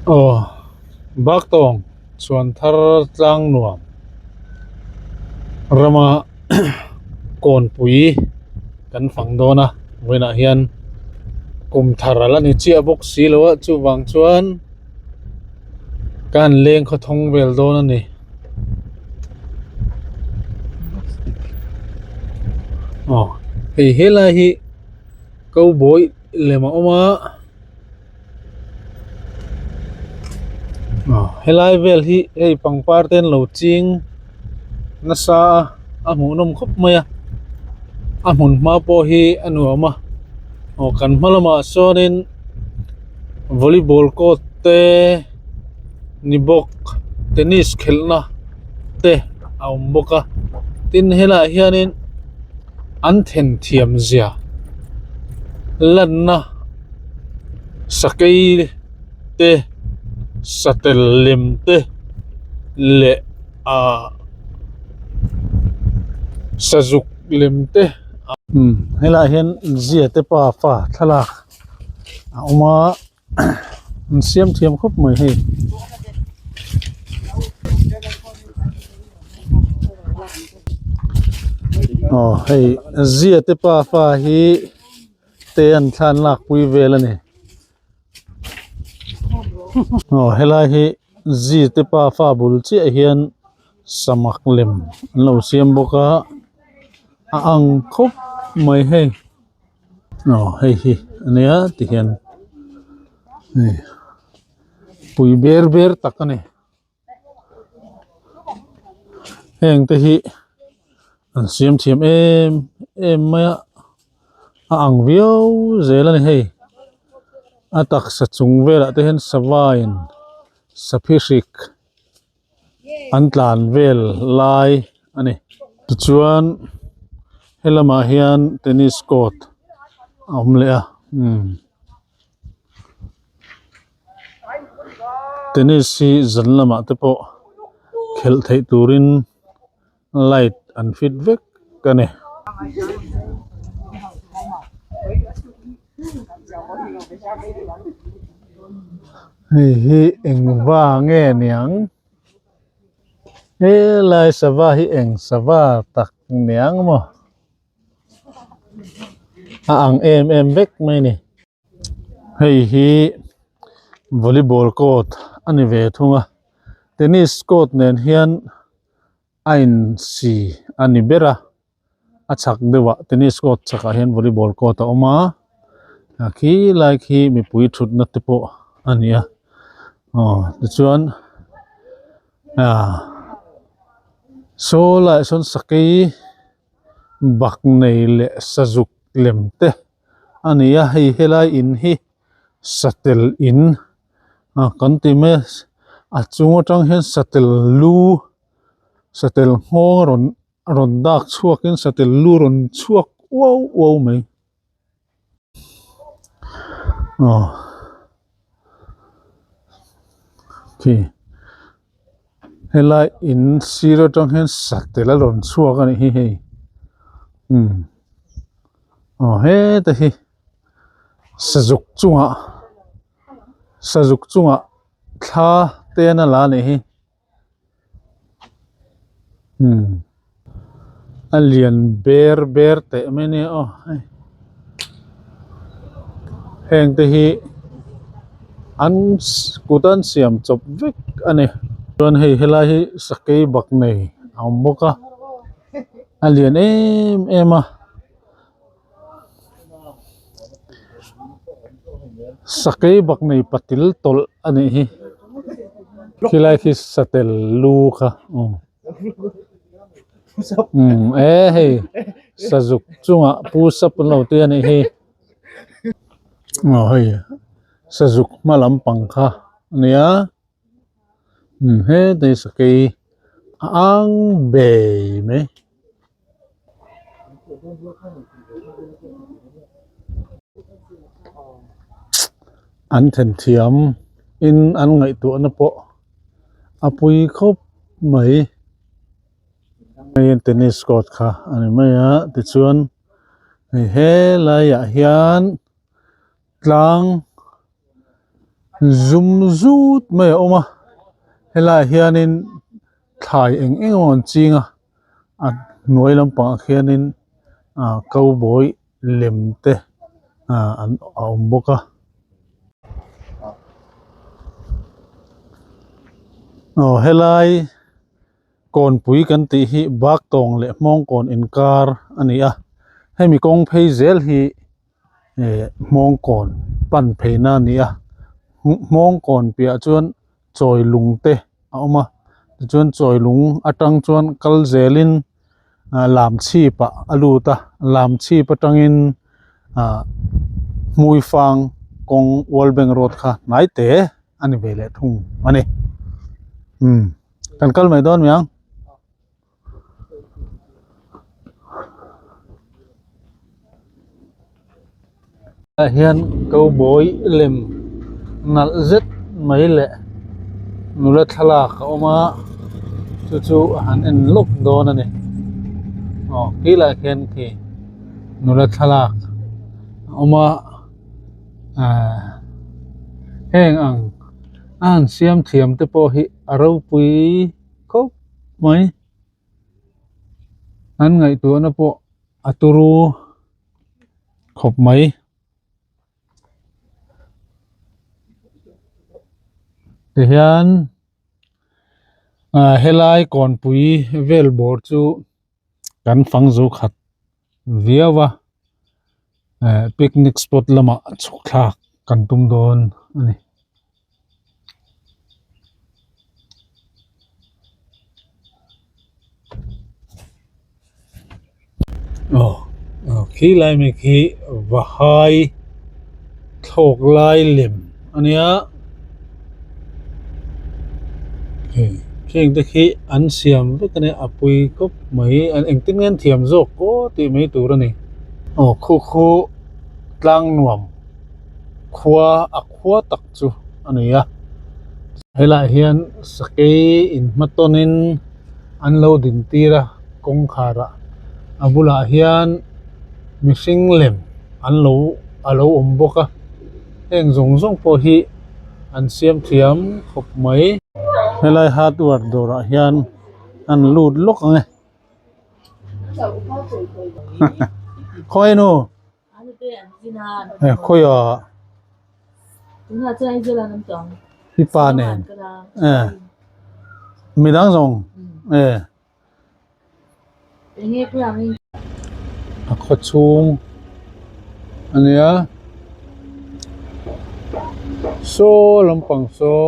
Aw Baktawng chhuan thar tlang nuam rama kawnpui kan fang dawn a vawiinah hian kum thar a la ni chiah bawk si lo a chuvang chuan ka han leng khawthawng vel dawn a ni. Aw hei helai hi cowboy lem a awm a aw helai vel hi hei pangpar te an lo ching nasa a a hmuhnawm khawp mai a a hmun hma pawh hi a nuam a aw kan hma lamah sawnin volleyball court te ni bawk tennis khelhna te a awm bawk a tin helaiah hianin an then thiam zia lanna sakei te satel lem te leh ahh sazuk lem te umm helaiah hian zia te pafa thlalak a awm a. An siam thiam khawp mai hei. Aw hei zia te pafa hi te an thlan lak pui vel a ni. Aw helai hi zi te pafa bul chiah hian samak lem an lo siam bawk a a ang khawp mai hei. Aw hei hi a nia tihian hei pui ber ber tak a ni heng te hi an siam thiam em em mai a a ang viau zel a ni hei a taksa chung velah te hian sava in saphihrik an tlan vel lai a ni tichuan helamah hian tennis court a awm leh a umm tennis hi zan lamah te pawh khelh theih turin light an fit vek a ni. Hei hi eng va nge niang helai sava hi eng sava tak niang maw a ang em em vek mai a ni. Hei hi volleyball court a ni ve thung a tennis court nen hian a insi a ni ber a. A chhak deuhah tennis court chhakah hian volleyball court a awm a a khi lai khi mipui thutna te pawh a ni a aw tichuan ah saw laiah sawn sakei bak nei leh sazuk lem te a ni a hei helai in hi satel in ah kan ti mai a a chung atang hian satel lu satel nghawng a rawn a rawn dak chhuak in satel lu rawn chhuak uau uau mai aw khi helai in sir atang hian satel a rawn chhuak a nih hi hei umm aw heta hi sazuk chungah sazuk chungah thla te an la a nih hi. Umm a lian ber ber teh mai ania aw hei heng te hi an kut an siam chawp vek a ni chuan hei helai hi sakei bak nei a awm bawk a a lian em em a. Sakei bak nei patil tawlh a nih hi khilai khi satel lu kha aw umm e hei sazuk chungah pu sap an lo ti a nih hi aw hei sazuk hma lampang kha a nia. Umm hetlai sakei a ang bei mai. An thenthiam in an ngaihtuahna pawh a pui khawp mai. Hei tennis court kha a ni mai a tichuan hei helaiah hian tlang. Zum zut mai a awm a helaiah hianin thlai eng eng emaw an ching a a hnuai lampangah khianin ah cowboy lem te ah an a awm bawk a. Aw helai kawnpui kan tih hi baktawng leh hmawngkawn inkar a ni a hemi kawng phei zel hi eh hmawngkawn pan pheina a ni a hmawngkawn piahah chuan chawi lung te a awm a tichuan chawi lung atang chuan kal zelin ah lam chhip ah a lut a lam chhip atangin ah hmuifang kawng world bank road kha hnai te a ni ve leh thung a ni umm kan kal mai dawn mai ang. Ah hian cowboy lem nalh zet mai leh nula thlalak a awm a chu chu a han en lawk dawn a ni aw khi lai khian khi nula thlalak a awm a ahh heng ang a han siam thiam te pawh hi a ropui khawp mai. An ngaihtuahna pawh a turu khawp mai. Tihian ah helai kawnpui vel bawr chu kan fang zo khat viau a eh picnic spot lamah chhuk thlak kan tum dawn a ni. Aw aw khi lai mai khi vahai thlawk lai lem a nia hei heng te khi an siam vek a nia a pui khawp mai an engtin nge an thiam zawk aw tih mai tur a ni aw khu khu tlang nuam khua a khua tak chu a ni a helaiah hian sakei inhma tawnin an lo din tir a kawngkhar ah a bulah hian mihring lem an lo a lo awm bawk a heng zawng zawng pawh hi an siam thiam khawp mai. Helai hardware dawrah hian an lut lawk ang e khawi nu. Khawiah i pa nen eh midang zawng eh a khaw chhung a nia saw lampang saw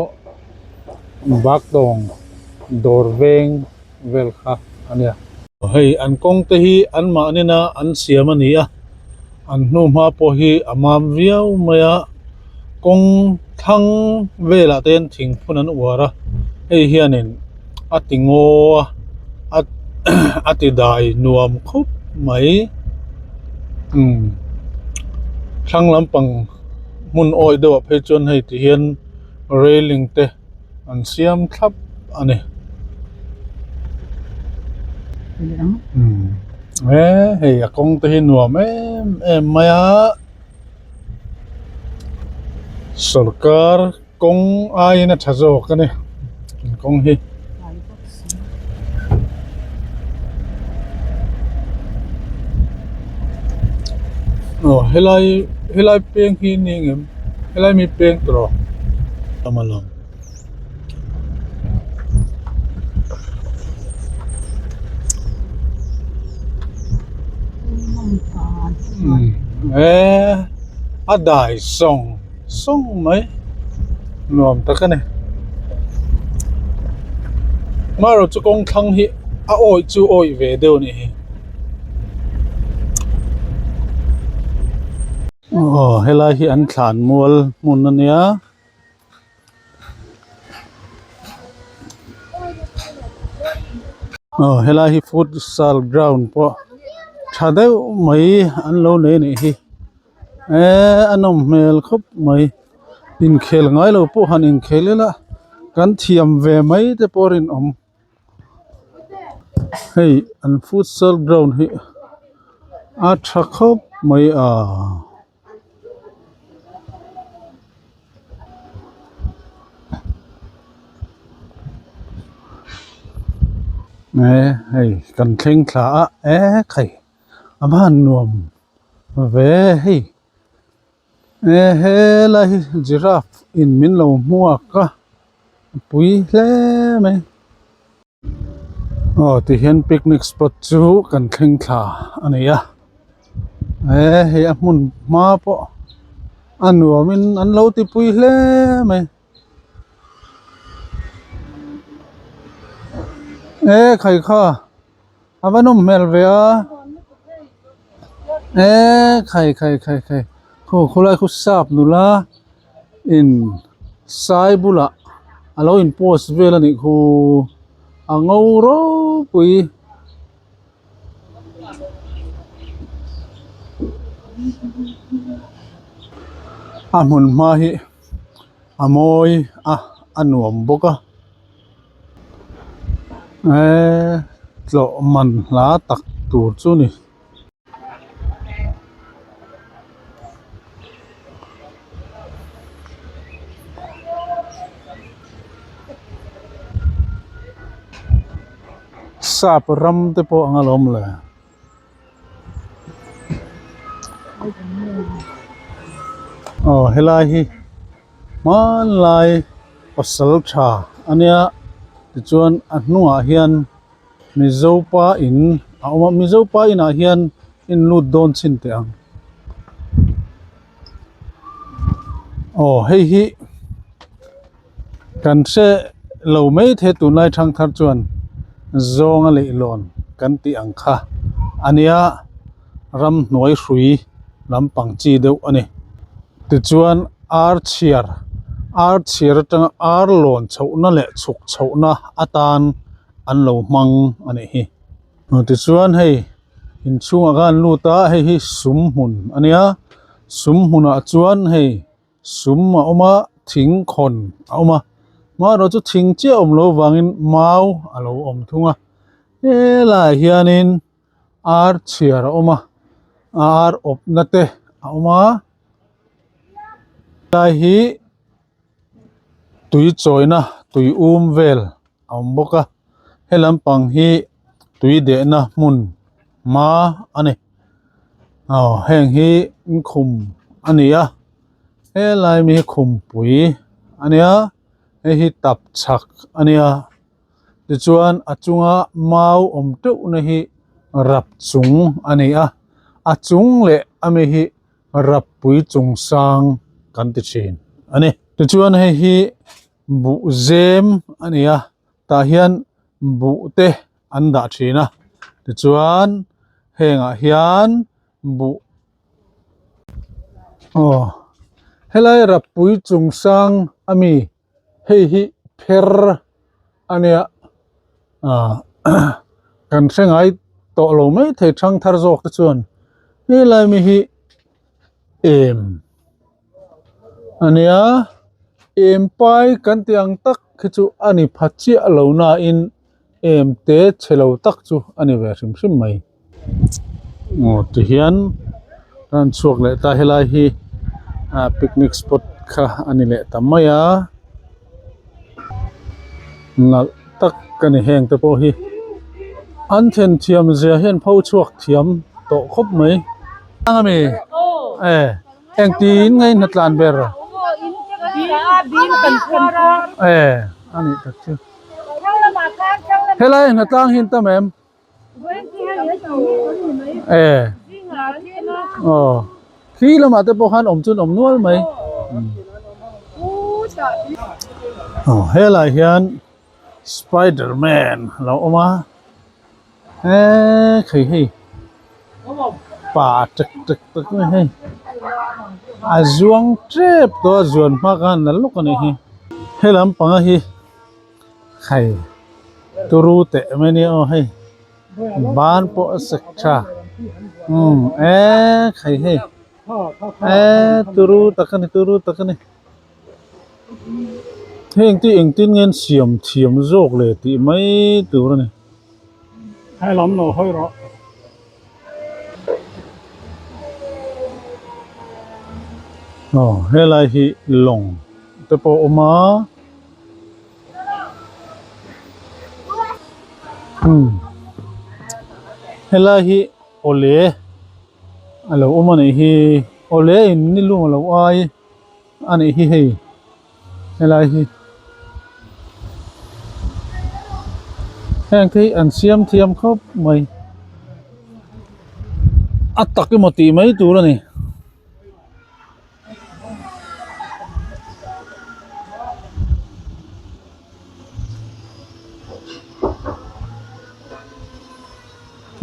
baktawng dawr veng vel kha a nia. Hei an kawng te hi an mahnin a an siam a ni a an hnu hma pawh hi a mam viau mai a kawng thlang velah te hian thing phun an uar a hei hianin a ti ngaw a a ti dai nuam khawp mai umm thlang lampang hmun awih deuh ah phei chuan hei ti hian railing te. an siam thlap a ni e hei a kawng te hi nuam em em mai a sawrkar kawng aiin a tha zawk a ni an kawng hi. Aw helai helai peng hi ni engem helai mi peng tawh rawh a lang. E a dai sawng sawng mai nuam tak a ni amaherawhchu kawng thlang hi a awih chu awih ve deuh a nih hi. Aw helai hi an thlan mual hmun a nia. Aw helai hi futsal ground pawh tha deuh mai an lo nei a nih hi eee a nawm hmel khawp mai inkhel ngai lo pawh han inkhel ila kan thiam ve mai te pawh a rinawm. Hei an futsal ground hi a tha khawp mai a. E hei kan thleng thla a e khai a van nuam ve hei e helai hi giraffe in min lo hmuak a a pui hle mai. Aw tihian picnic spot chu kan thleng thla a ni a e hei a hmun hma pawh a nuam in an lo ti pui hle mai e khai kha a va nawm hmel ve a e khai khai khai khai khaw khawlai khu sap nula in sai bulah a lo in post vel a nih khu a ngo ropui. A hmun hma hi a mawi a a nuam bawk a eee tlawh man hla tak tur chu a ni. Sap ram te pawh ang alawm le. Aw helai hi hmanlai pasal tha a nia tichuan a hnungah hian. Mizo pa in a awm a Mizo pa inah hian in lut dawn chhin teh ang aw hei hi kan hre lo mai thei tunlai thangthar chuan zawnga leihlawn kan tih ang kha a nia ramhnuai hrui lampang chi deuh a ni tichuan ar chhiar ar chhiar atanga ar lawn chhohna leh chhuk chhohna atan. an lo hmang a nih hi tichuan hei inchhungah khan an lut a hei hi sum hmun a nia sum hmunah chuan hei sum a awm a thing khawn a awm a amaherawh chu thing chiah a awm loh avangin mau a lo awm thung a helaiah hianin ar chhiar a awm a ar awpna te a awm a helai hi tui chawina tui um vel a awm bawk a he lampang hi tui dehna hmun hma a ni aw heng hi khum a ni a helai mi hi khumpui a nia hei hi tapchhak a nia tichuan a chunga mau awm teuh na hi rap chung a ni a a chung leh ami hi rappui chung sang kan ti thin a ni tichuan hei hi buh zem a ni a tah hian buh te an dah thin a tichuan hengah hian buh aw helai rappui chung sang ami hei hi pher a nia ah kan hre ngai tawh lo mai thei thang thar zawk te chuan helai mi hi em a nia em pai kan tih ang tak khi chu a ni pha chiah lo nain em te chhe lo tak chu a ni ve hrim hrim mai aw tihian kan chhuak leh ta helai hi ah picnic spot kha a ni leh ta mai a nalh tak a ni heng te pawh hi an then thiam zia hian pho chhuak thiam tawh khawp mai ami e engtin nge in tlan ber e a nih tak chu helai hnatlang hi an tam em e aw khi lamah te pawh khan awm chu an awm nual mai aw helai hian spiderman a lo awm a he khei hei pa tek tek tak mai hei a zuang tep tawh a zuan hma khan la lawk a nih hi he lampanga hi khai turu teh mai nia aw hei ban pawh a sek tha umm e khai hei e turu tak a ni turu tak a ni. Heng te engtin nge an siam thiam zawk le tih mai tur a ni. Hai lam lo hawi rawh. Aw helai hi lawng te pawh a awm a. Umm helai hi awle a lo awm a nih hi awle in ni lung a lo ai a nih hi hei helai hi heng te hi an siam thiam khawp mai a tak emaw tih mai tur a ni.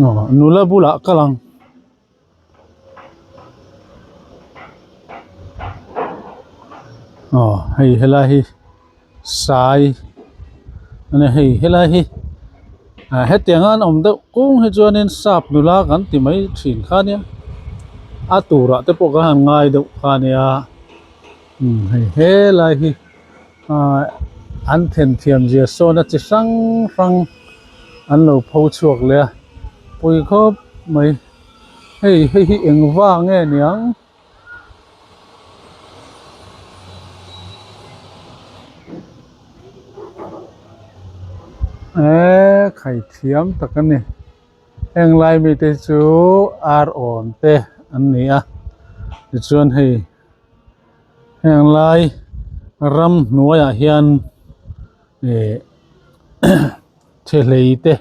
Aw nula bulah kal ang. Aw hei helai hi sai a ni hei helai hi ah hetiang a an awm deuh kung hi chuanin sap nula kan ti mai thin kha nia a turah te pawh kan han ngai deuh kha nia umm hei helai hi ah an thenthiam zia sawn a chi hrang hrang an lo pho chhuak leh a pui khawp mai hei hei hi eng vang nge niang. Eee khai thiam tak a ni heng lai mite chu ar awn te an ni a tichuan hei heng lai ramhnuaiah hian ih thehlei te.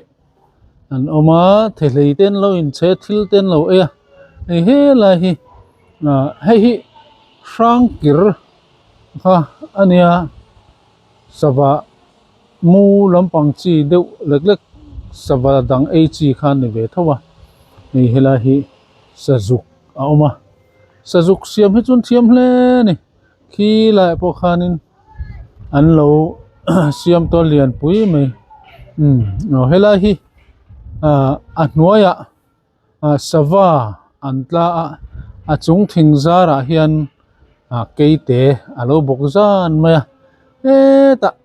An awm a thehlei te an lo inchhe thil te an lo ei a hei helai hi ah hei hi hrangkir kha a nia sava mu lampang chi deuh lek lek sava dang ei chi kha a ni ve tho a hei helai hi sazuk a awm a sazuk siam hi chu an thiam hle a ni khi laiah pawh khanin. An lo siam tawn lian pui mai umm aw helai hi ah a hnuaiah ah sava an tla a a chung thing zarah hian ah keite a lo bawk zan mai a hetah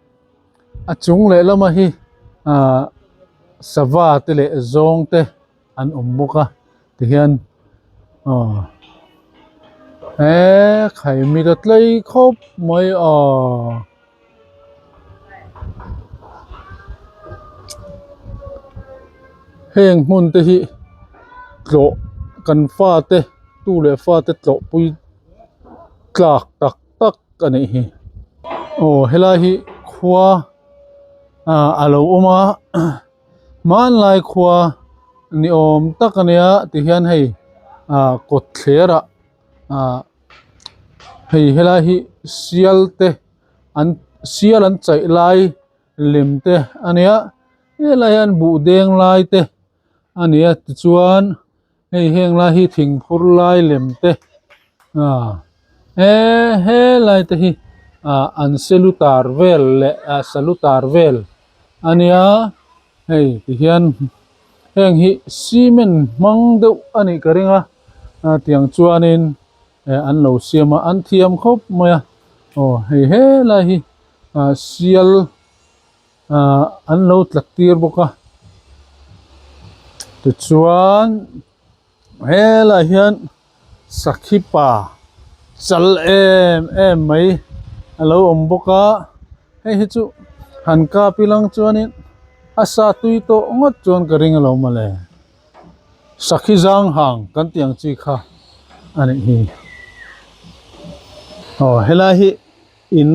a chung lehlam hi ah sava te leh zawng te. An awm bawk a tihian aw he khaimit a tlei khawp mai aw heng hmun te hi tlawh kan fate tu leh fate tlawh pui tlak tak tak a nih hi aw helai hi khua ah a lo awm a. Hmanlai khua ni awm tak a nia tihian hei ah kawt thler ah ah hei helai hi sial te an sial an chaih lai lem te a nia helai hian buh deng lai te a ni a tichuan hei heng lai hi thing phur lai lem te ah he helai te hi ah an selutar vel leh ah salutar vel a nia hei ti hian heng hi cement hmang deuh a nih ka ring a ah tiang chuanin eh an lo siam a an thiam khawp mai a aw hei helai hi ah sial ah an lo tlat tir bawk a tichuan helaiah hian sakhi pa chal em em mai a lo awm bawk a hei hi chu han kap ilang chuanin a sa tui tawh ngawt chuan ka ring alo mawle sakhi zang hang kan tih ang chi kha a nih hi aw helai hi in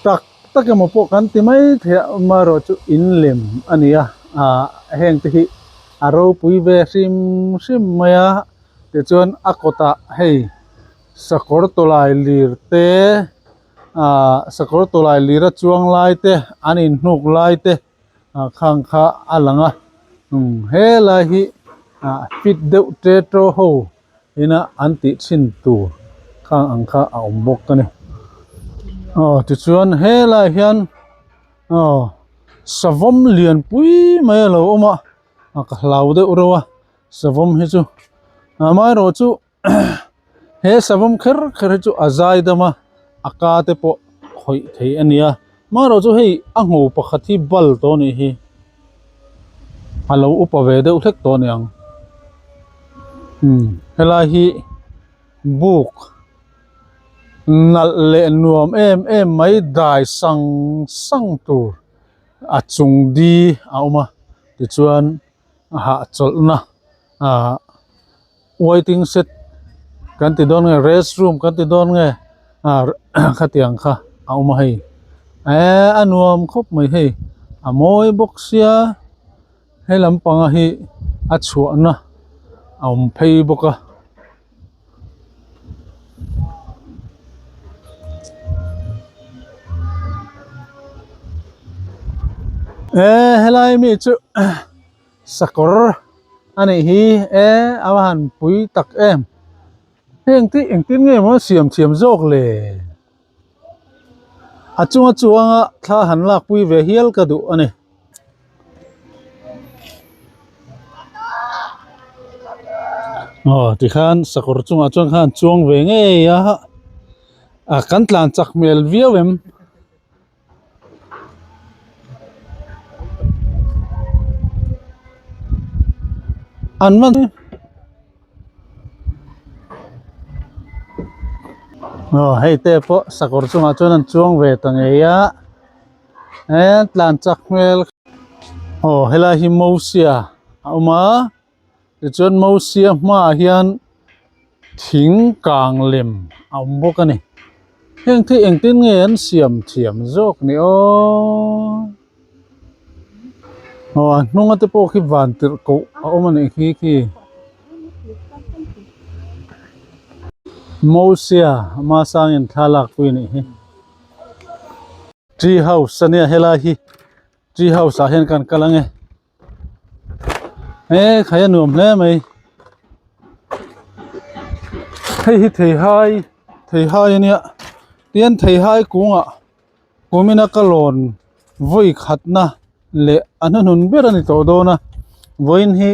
tak tak emaw pawh kan ti mai thei a amaherawh chu in lem a ni a ah heng te hi a ropui ve hrim hrim mai a tichuan a kawtah hei sakawr tawlai lir te ah sakawr tawlai lir a chuang lai te an inhnuk lai te ah khang kha a lang a umm helai hi ah fit deuh te to ho ina an tih chhin tur khang ang kha a awm bawk a ni aw tichuan helaiah hian aw savawm lian pui mai a lo awm a a ka hlau deuh reuh a savawm hi chu amaherawh chu he savawm kher kher hi chu a zai dam a a ka te pawh khawih thei a nia amaherawh chu hei a ngho pakhat hi bal tawh a nih hi. A lo upa ve deuh hlek tawh a niang umm helai hi buk nalh leh nuam em em mai dai sang sang tur. A chung di a awm a tichuan a hahchawlhna ah waiting shed kan ti dawn nge rest room kan ti dawn nge ah khatiang kha a awm a hei eh a nuam khawp mai hei a mawi bawk sia he lampanga hi a chhuahna a awm phei bawk a. Eh helai mi chu sakawr a nih hi eh a va han pui tak em heng te engtin nge maw siam thiam zawk le a chunga chuanga thla han lak pui ve hial ka duh a ni. Aw tikhan sakawr chungah chuan khan chuang ve ngei a ah kan tlan chak hmel viau em. An man aw hei te pawh sakawr chungah chuan an chuang ve ta ngei a he tlan chak hmel aw helai hi mosia a awm a tichuan mosia hmaah hian thing kang lem a awm bawk a ni heng te engtin nge an siam thiam zawk ni aw aw a hnung a te pawh khi van tirh koh a awm a nih khi khi mosia hmasangin thla lakpui a nih hi. Tree house ania helai hi tree house ah hian kan kal ange he khai a nuam hle mai hei hi theihai theihai ania tin theihai kungah kumina ka lawn vawi khatna leh a hnuhnun ber a ni tawh dawn a vawiin hi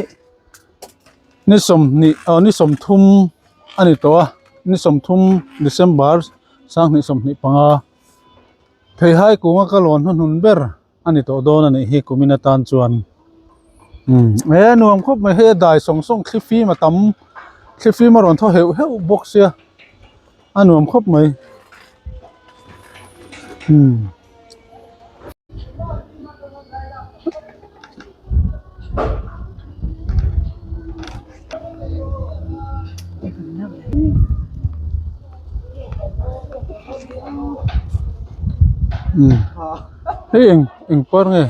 ni sawmhnih aw ni sawmthum a ni tawh a ni sawmthum December sanghnih 25. Theihai kunga ka lawn hnuhnun ber a ni tawh dawn a nih hi kumin atan chuan umm he nuam khawp mai hei a dai sawng sawng thli fim a tam thli fim a rawn thaw heuh heuh bawk sia a nuam khawp mai umm. Hei eng eng par nge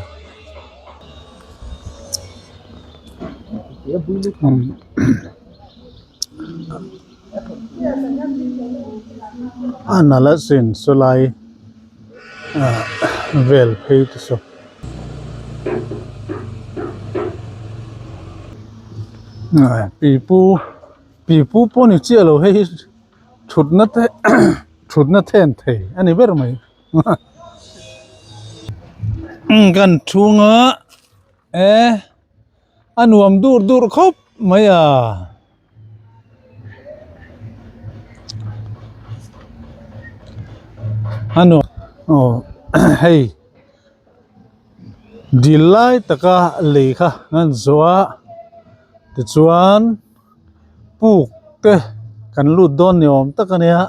a nalh a sin saw lai ah vel phei te saw. Pipu pipu pawh ni chiah lo hei hi thutna te thutna then thei a ni ber mai kan chhunga e a nuam dur dur khawp mai a. A nuam aw hei dil lai taka lei kha an zawh a tichuan puk te kan lut dawn ni awm tak a nia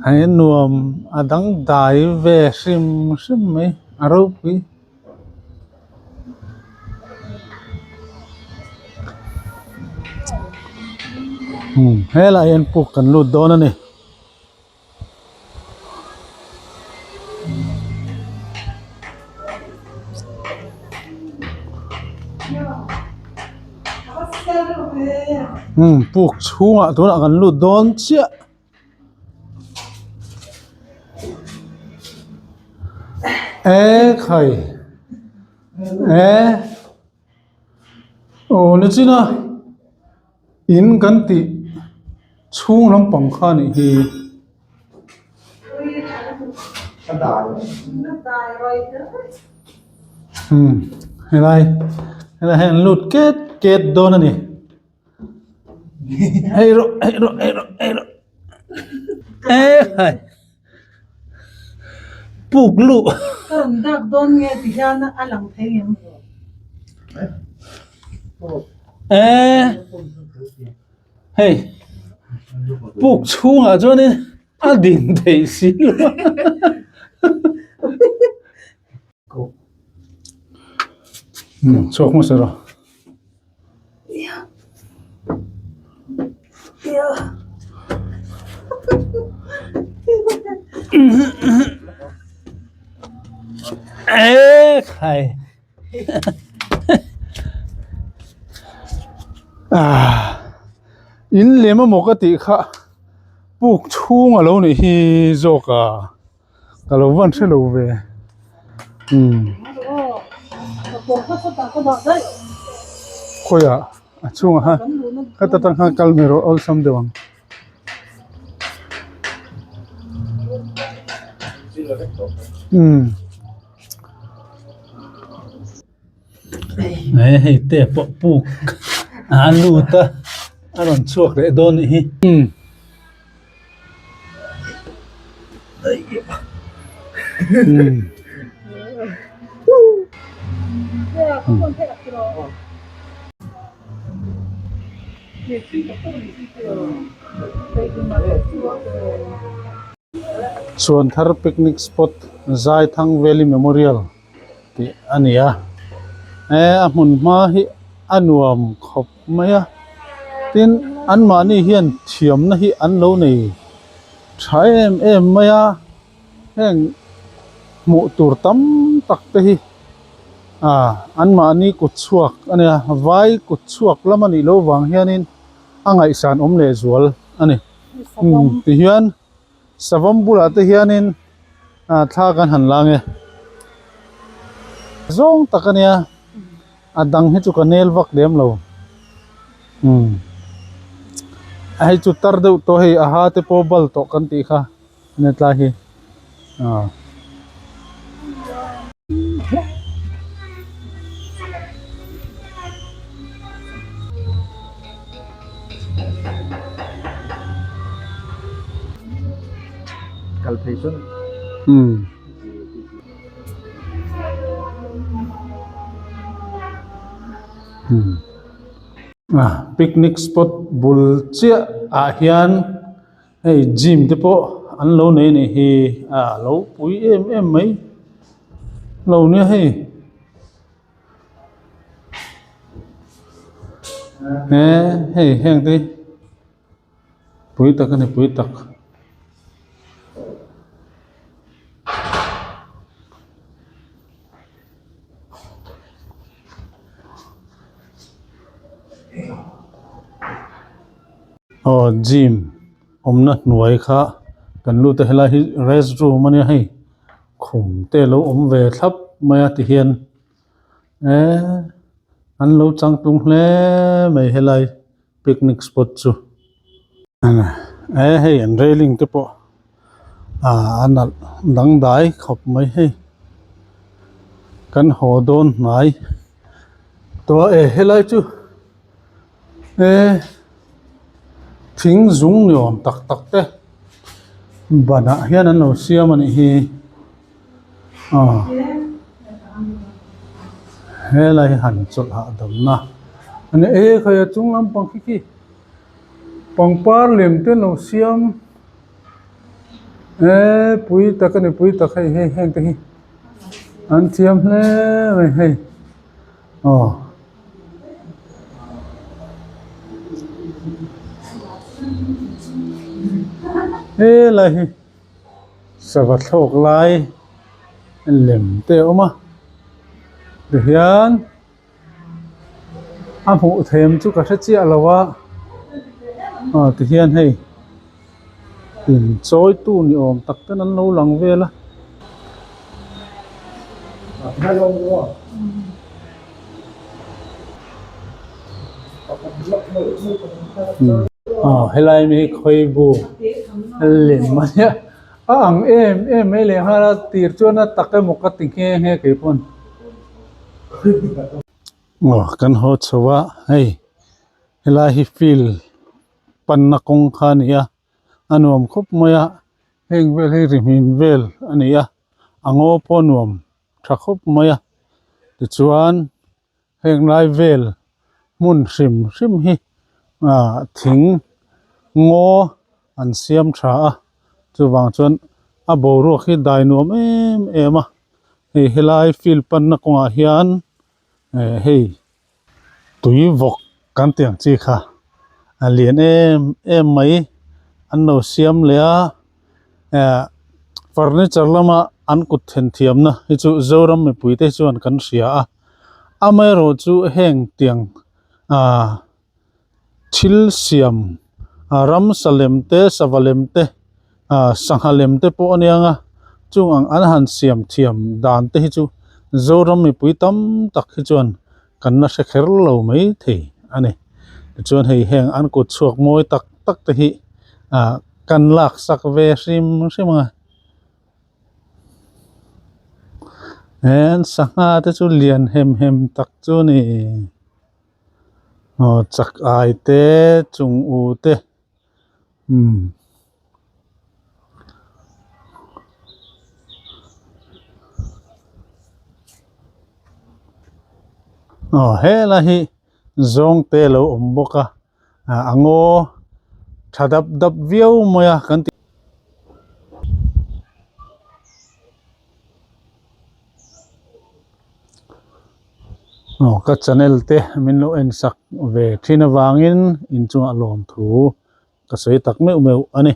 hei nuam a dangdai ve hrim hrim mai a ropui. Umm helaiah hian puk kan lut dawn a ni. Umm puk chhungah tunah kan lut dawn chiah. E khai e aw ni chin a in kan tih chhung lampang kha a nih hi. Umm helai helai hian an lut ket ket dawn a ni. Hei rawh hei rawh hei rawh hei rawh e hai puk luh. Ka rawn dak dawn nge ti hian a lang thei ngem E hei puk chhungah chuanin a din theih si lo. Um chhuak hmasa rawh. E khai in lem emaw ka tih kha puk chhung a lo nih hi zawk a. Ka lo van hre lo ve umm khawiah a chhungah khan khata tang khan kal mai rawh awlsam deuh ang. Umm he hei te pawh puk a lut a a rawn chhuak leh dawn anih hi umm. Chhuanthar picnic spot Zaithang Valley Memorial tih a ni a he a hmun hma hi a nuam khawp mai a tin anmahni hian thiamna hi an lo nei tha em em mai a heng hmuh tur tam tak te hi ah anmahni kut chhuak a nia vai kut chhuak lam a nih loh vang hianin a ngaihsan awm leh zual a ni tihian savawm bulah te hianin. Ah thla kan han la nge zawng tak a nia a dang hi chu ka nel vak lem lo umm a hei chu tar deuh tawh hei a ha te pawh bal tawh kan tih kha a ni tlai hi ah. Kal phei chuan umm umm ah picnic spot bul chiah ah hian hei gym te pawh an lo nei anih hi ah lo pui em em mai lo nia hei. He hei heng te hi pui tak a ni pui tak. Aw gym awmna hnuai kha kan lut a helai hi rest room a nia hei khum te a lo awm ve thlap mai a tihian eee an lo changtlung hle mai helai picnic spot chu eh hei an railing te pawh ah a nalh dangdai khawp mai hei kan haw dawn hnai tawh a e helai chu eh thing zung ni awm tak tak te banah hian an lo siam a nih hi aw helai hi han chawlh hahdamna a ni e khai a chung lampang khi khi pangpar lem te an lo siam eee pui tak a ni pui tak hei hei heng te hi an thiam hle mai hei aw. Helai hi sava thlawk lai lem te a awm a tihian a hmuh them chu ka hre chiah lo a aw tihian hei inchawi tu ni awm tak ten an lo lang vel a. Aw helai mi hi khawibu lem a nia a ang em em mai leh nghal a tir chuan a tak emaw ka ti nghe nghe keipawn aw kan haw chho a hei helai hi field panna kawng kha a ni a a nuam khawp mai a heng vel hi ri hmin vel a ni a a ngaw pawh a nuam tha khawp mai a tichuan heng lai vel hmun hrim hrim hi ah thing ngaw an siam tha a chuvang chuan a boruak hi dai nuam em em a hei helai field panna kawngah hian. Eh hei tui vawk kan tih ang chi kha a lian em em mai an lo siam leh a eh furniture lama an kut then thiamna hi chu Zoram mipui te chuan kan hria a amaherawhchu heng tiang ah thil siam ah ramsa lem te sava lem te ah sangha lem te pawh a nia nga chung ang an han siam thiam dan te hi chu Zoram mipui tam tak hi chuan kan la hre kher lo mai thei a ni tichuan hei heng an kut chhuak mawi tak tak te hi ah kan lak sak ve hrim hrim ang a he sangha te chu lian hem hem tak chu a ni. Aw chak ai te chung u te umm aw helai hi zawng te a lo awm bawk a a ngaw tha dap dap viau mai a kan ti. Aw ka channel te min lo en sak ve thin avangin inchungah lawmthu ka sawi tak meuh meuh a ni.